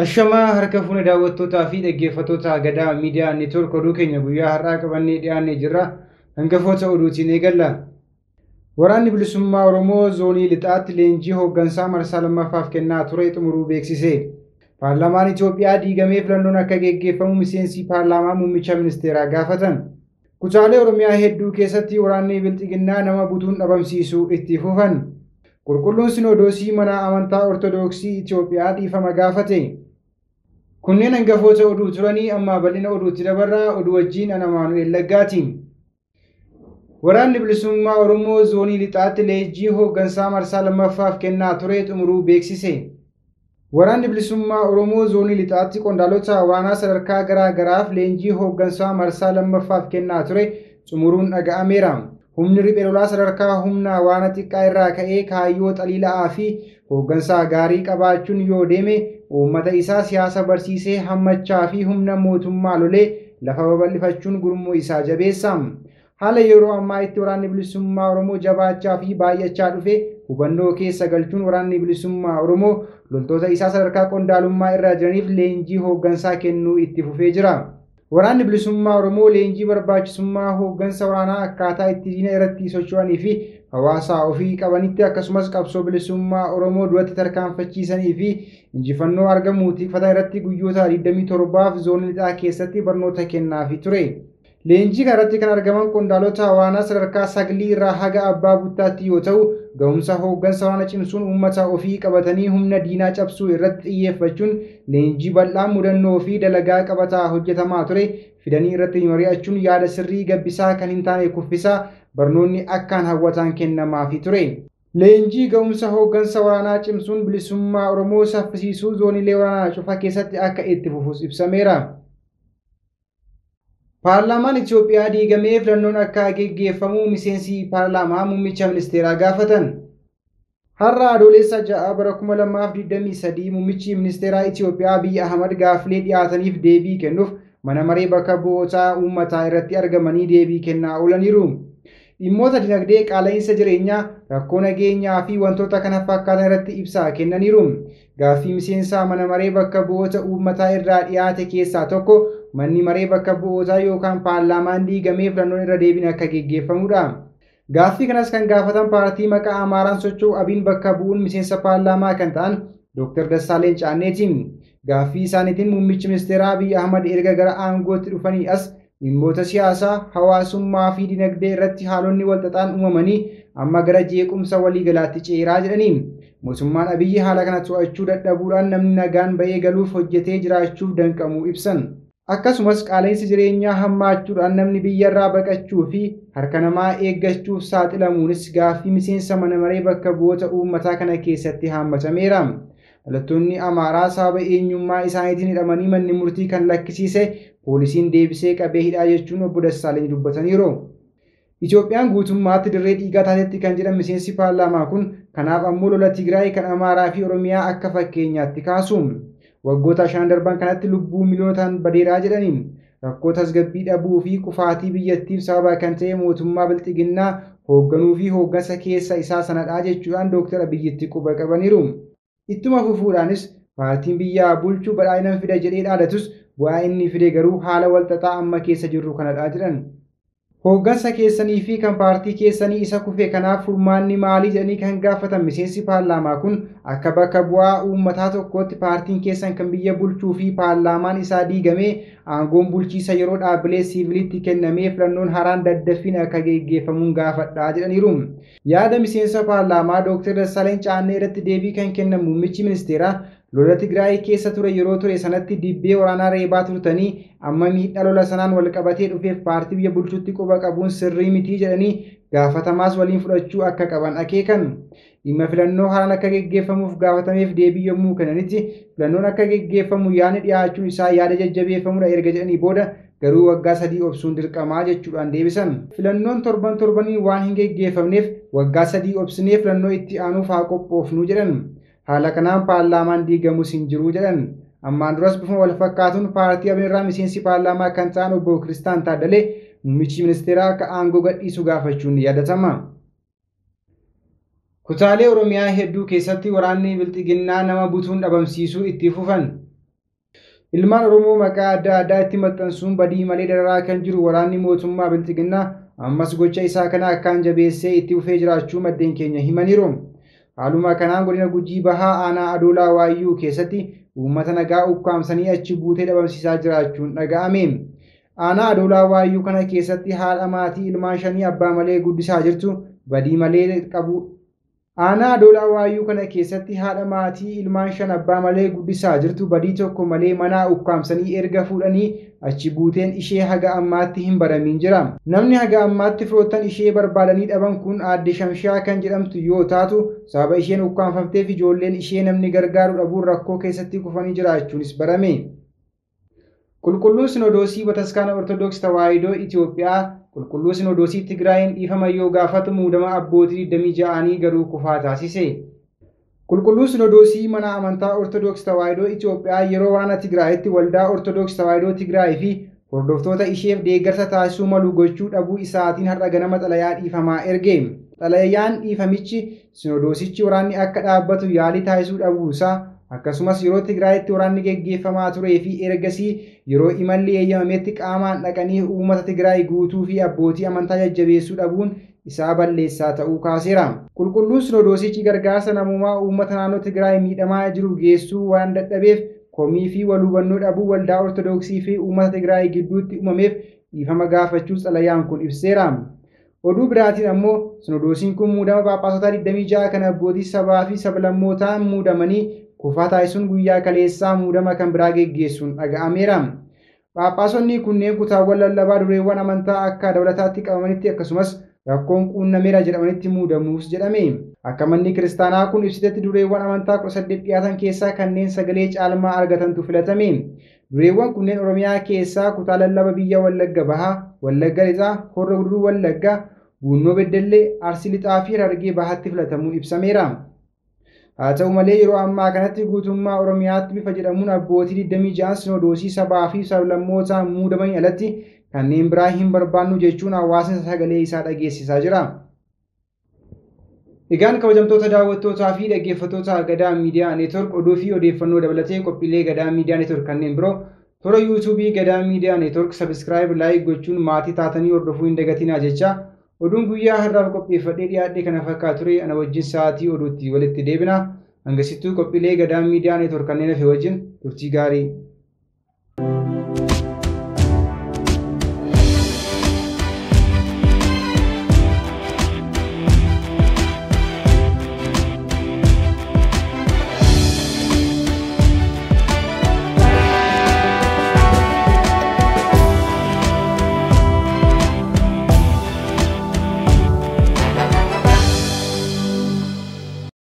Ashamaa harka fuune daawwattootaa fi dhaggeeffattoota Gadaa Miidiyaa Neetwoork oduu keenya guyyaa har'aa qabannee dhiyaannee jirra. Hangafoota oduutiin eegalla. Waraanni Bilisummaa Oromoo zoonii lixaatti leenjii hooggansaa marsaa lammaffaaf kennaa ture xumuruu beeksise. Paarlaamaan Itoophiyaa diigamee filannoon akka geggeeffamu miseensi paarlaamaa muummicha ministeeraa gaafatan. Kutaalee Oromiyaa hedduu keessatti waraanni Bilxiginnaa nama butuun dhabamsiisuu itti fufan. Qulqulluun Sinodoosii mana amantaa Ortoodooksii Itoophiyaa dhiifama gaafate. Kunneen hangafoota oduu turanii amma bal'ina oduutti dabarraa oduu wajjin ana Maanu'eel Laggaati. Waraanni Bilisummaa Oromoo zoonii lixaatti leenjii hooggansaa marsaa lammaffaaf kennaa ture xumuruu beeksise. Waraanni Bilisummaa Oromoo zoonii lixaatti qondaalota waraanaa sadarkaa garaa garaaf leenjii hooggansaa marsaa lammaffaaf kennaa ture xumuruun dhaga'ameera. Humni riphee lolaa sadarkaa humna waraana xiqqaa irraa ka'ee kaayyoo xaliila'aa fi hooggansaa gaarii qabaachuun yoo deeme uummata isaa siyaasa barsiisee hammachaa fi humna mootummaa lolee lafa babal'ifachuun gurmuu isaa jabeessa. Haala yeroo ammaa itti waraanni Bilisummaa Oromoo jabaachaa fi baay'achaa dhufe hubannoo keessa galchuun waraanni Bilisummaa Oromoo loltoota isaa sadarkaa qondaalummaa irra jiraniif leenjii hooggansaa kennuu itti fufee jira. Waraanni Bilisummaa Oromoo leenjii barbaachisummaa hooggansa waraanaa akkaataa itti diina irratti socho'anii fi hawaasa ofii qabanitti akkasumas qabsoo bilisummaa Oromoo duratti tarkaanfachiisanii fi injifannoo argamu tikfatan irratti guyyoota 27f zoonii lixaa keessatti barnoota kennaafii ture. Leenjii kanarratti kan argaman qondaalota waraanaa sadarkaa saglii irraa haga abbaa buttaatti yoo ta'u, ga'umsa hooggansa waraana cimsuun uummata ofii qabatanii humna diinaa cabsuu irratti xiyyeeffachuun leenjii bal'aa mudannoo fi dalagaa qabataa hojjetamaa ture fidanii irratti mari'achuun yaada sirrii gabbisaa kan hin taane kuffisaa barnoonni akkaan hawwataan kennamaafii ture. Leenjii ga'umsa hooggansa waraanaa cimsuun bilisummaa Oromoo saffisiisuu zooniilee waraanaa cufa keessatti akka itti fufus ibsameera. Paarlaamaan Itoophiyaa diigamee filannoon akka geggeeffamu miseensi paarlaamaa muummicha ministeeraa gaafatan. Har'a Adoolessa 6 bara 2023 muummichi ministeeraa Itoophiyaa Abiy Ahmad gaaffilee dhiyaataniif deebii kennuuf mana maree bakka bu'oota uummataa irratti argamanii deebii kennaa oolaniiru. Dhimmoota dinagdee, qaala'insa jireenyaa, rakkoo nageenyaa fi wantoota kana fakkaatan irratti ibsaa kennaniiru. Gaaffii miseensa mana maree bakka bu'oota uummataa irraa dhiyaate keessaa tokko manni maree bakka bu'ootaa yookaan paarlaamaan diigamee filannoon irra deebiin akka geggeeffamudha. Gaaffii kanas kan gaafatan paartii maqaa Amaaraan socho'u Abiin bakka bu'uun miseensa paarlaamaa kan ta'an Dr. Dassaaleen Caanneetiin. Gaaffii isaaniitiin muummichi ministeeraa Abiy Ahmad erga gara aangootti dhufanii as dhimmoota siyaasaa, hawaasummaa fi dinagdee irratti haalonni walxaxaan uumamanii amma gara jeequmsa waliigalaatti ceeraa jedhanii. Mootummaan Abiyyi haala kana to'achuu dadhabuudhaan namni nagaan ba'ee galuuf hojjetee jiraachuuf danqamuu ibsan. Akkasumas qaala'insi jireenyaa hammaachuudhaan namni biyyarraa baqachuu fi harka namaa eeggachuuf saaxilamuunis gaaffii miseensa mana maree bakka bu'oota uummataa kana keessatti haammatameera. Dhalattoonni Amaaraa sababa eenyummaa isaaniitiin hidhamanii manni murtii kan lakkisiise poolisiin deebisee qabee hidhaa jechuun obbo Dassaaleny dubbataniiru. Itoophiyaan guutummaatti dirree dhiigaa taatetti kan jedhan miseensi paarlaamaa kun kanaaf ammoo lola Tigraay kan Amaaraa fi Oromiyaa akka fakkeenyaatti kaasu. Waggoota 5 darban kanatti lubbuu miliyoonotaan badeeraa jedhaniin rakkoo tasgabbii dhabuu fi kufaatii biyyattiif sababa kan ta'e mootummaa Bilxiginnaa hoogganuu fi hooggansa keessa isaa sanadhaa jechuudhaan Dr. Abiyyitti quba qabaniiru. Ittuma fufuudhaanis paartiin biyyaa bulchuu badhaadhina fida jedhee dhaadatus bu'aa inni fide garuu haala walxaxaa amma keessa jirru kanadhaa jedhan. Hooggansa keessanii fi kan paartii keessanii isa kufe kanaaf furmaanni maalii jedhanii kan gaafatan miseensi paarlaamaa kun akka bakka bu'aa uummataa tokkootti paartiin keessan kan biyya bulchuu fi paarlaamaan isaa diigamee aangoon bulchiisa yeroo dhaabbilee siivilitti kennamee filannoon haaraan daddaffiin akka geggeeffamuun gaafadhaa jedhaniiru. Yaada miseensa paarlaamaa Dr. Dassaaleny Caannee irratti deebii kan kennan muummichi ministeeraa lola Tigraay keessa ture yeroo ture sanatti dibbee waraanaa reebaa turtanii amma miidhaa lola sanaan wal qabatee dhufeef paartii biyya bulchuutti quba qabuun sirrii mitii jedhanii gaafatamaas waliin fudhachuu akka qaban akeekan. Dhimma filannoo haaraan akka geggeeffamuuf gaafatameef deebii yommuu kennanitti filannoon akka geggeeffamu yaadni dhiyaachuun isaa yaada jajjabeeffamudha erga jedhanii booda garuu waggaa 3 obsuun dirqamaa jechuudhaan deebisan. Filannoon torban torbanii waan hin geggeeffamneef waggaa 3 obsinee filannoo itti aanuuf haa qophoofnu jedhan. Haala kanaan paarlaamaan diigamus hin jiru jedhan. Ammaan duras bifuma wal fakkaatuun paartii Abin irraa miseensi paarlaamaa kan ta'an obbo Kiristaan Taaddalee muummichi ministeeraa akka aangoo gadhiisu gaafachuun ni yaadatama. Kutaalee Oromiyaa hedduu keessatti waraanni Bilxiginnaa nama butuun dhabamsiisuu itti fufan. Ilmaan Oromoo maqaa adda addaa itti maxxansuun badii malee dararaa kan jiru waraanni mootummaa Bilxiginnaa ammas gocha isaa kana akkaan jabeessee itti fufee jiraachuu maddeen keenya himaniiru. Haaluma kanaan godina Gujii Bahaa aanaa Adoolaa Waayyuu keessatti uummata nagaa ukkaamsanii achi buutee dhabamsiisaa jiraachuun dhaga'ame. Aanaa Adoolaa Waayyuu kana keessatti haadha maatii ilmaan shanii abbaa malee guddisaa jirtu badii malee qabu. Aanaa Adoolaa Waayyuu kana keessatti haadha maatii ilmaan shan abbaa malee guddisaa jirtu badii tokko malee manaa ukkaamsanii erga fuudhanii achi buuteen ishee haga ammaatti hin baramiin jira. Namni haga ammaatti firoottan ishee barbaadanii dhaban kun aadde Shamshaa kan jedhamtu yoo taatu, sababa isheen ukkaamfamteef ijoolleen ishee namni gargaaru dhabuun rakkoo keessatti kufanii jiraachuunis barame. Qulqulluun Sinodoosii Bataskaana Ortodoksii Tawaahidoo Itoophiyaa Qulqulluu Sinodoosii Tigraayin dhiifama yoo gaafatu muudama abbootii 26 garuu kufaa taasise. Qulqulluun Sinodoosii mana amantaa Ortodoksii Tawaahidoo Itoophiyaa yeroo waraana Tigraayitti waldaa Ortodoksii Tawaahidoo Tigraay fi hordoftoota isheef deeggarsa taasisuu malu gochuu dhabuu isaatiin har'a ganama xalayaa dhiifamaa erge. Xalayaan dhiifamichi Sinodoosichi waraanni akka dhaabbatu yaalii taasisuu dhabuusaa, akkasumas yeroo Tigraayitti waraanni geggeeffamaa turee fi ergasii yeroo imalli eeyyamametti qaamaan dhaqanii uummata Tigraay guutuu fi abbootii amantaa jajjabeessuu dhabuun isaa balleessaa ta'uu kaaseera. Qulqulluun Sinodoosichi gargaarsa namoomaa uummata naannoo Tigraay miidhamaa jiru geessuu waan dadhabeef komii fi wal hubannoo dhabuu waldaa Ortodoksii fi uummata Tigraay gidduutti uumameef dhiifama gaafachuu xalayaan kun ibseera. Oduu biraatiin ammoo Sinodoosiin kun muudama Phaaphaasota 26 kan abbootii sabaa fi sablammootaan muudamanii kufaa taasisuun guyyaa kaleessaa muudama kan biraa geggeessuun dhaga'ameera. Phaaphaasonni kunneen kutaawwan lallabaa dureewwan amantaa akka dabalataatti qabamanitti akkasumas rakkoon quunnameera jedhamanitti muudamuus jedhame. Akka manni kiristaanaa kun ibsitetti dureewwan amantaa 18 dhiyaatan keessaa kanneen sagalee caalmaa argatantu filatame. Dureewwan kunneen Oromiyaa keessaa kutaa lallaba biyya Wallagga Bahaa, Wallagga Lixaa, Horro Guduruu Wallagga, Buunnoo Beddellee, Arsii Lixaa fi Harargee Bahaatti filatamuun ibsameera. Haa ta'u malee yeroo ammaa kanatti guutummaa Oromiyaatti bifa jedhamuun abbootii 26 sinodoosii sabaa fi sablammootaan muudamanii alatti kanneen biraa hin barbaannu jechuun hawaasni sagalee isaa dhageessisaa jira. Egaan kabajamtoota daawwattootaa fi dhaggeeffattoota Gadaa Miidiyaa Neetwork, oduu fi odeeffannoo dabalatee qophiilee Gadaa Miidiyaa Neetwork kanneen biroo toora yuutuubii Gadaa Miidiyaa Neetwork sabiskiraayib, laayik gochuun maatii taatanii hordofuu hin dagatinaa jecha, oduun guyyaa har'aaf qopheeffadhee dhiyaadhe kana fakkaatu ture. Ana wajjin sa'aatii oduutti walitti deebina. Hangasittuu qophiilee Gadaa Miidiyaa Neetwork kanneen hafe wajjin turtii gaarii.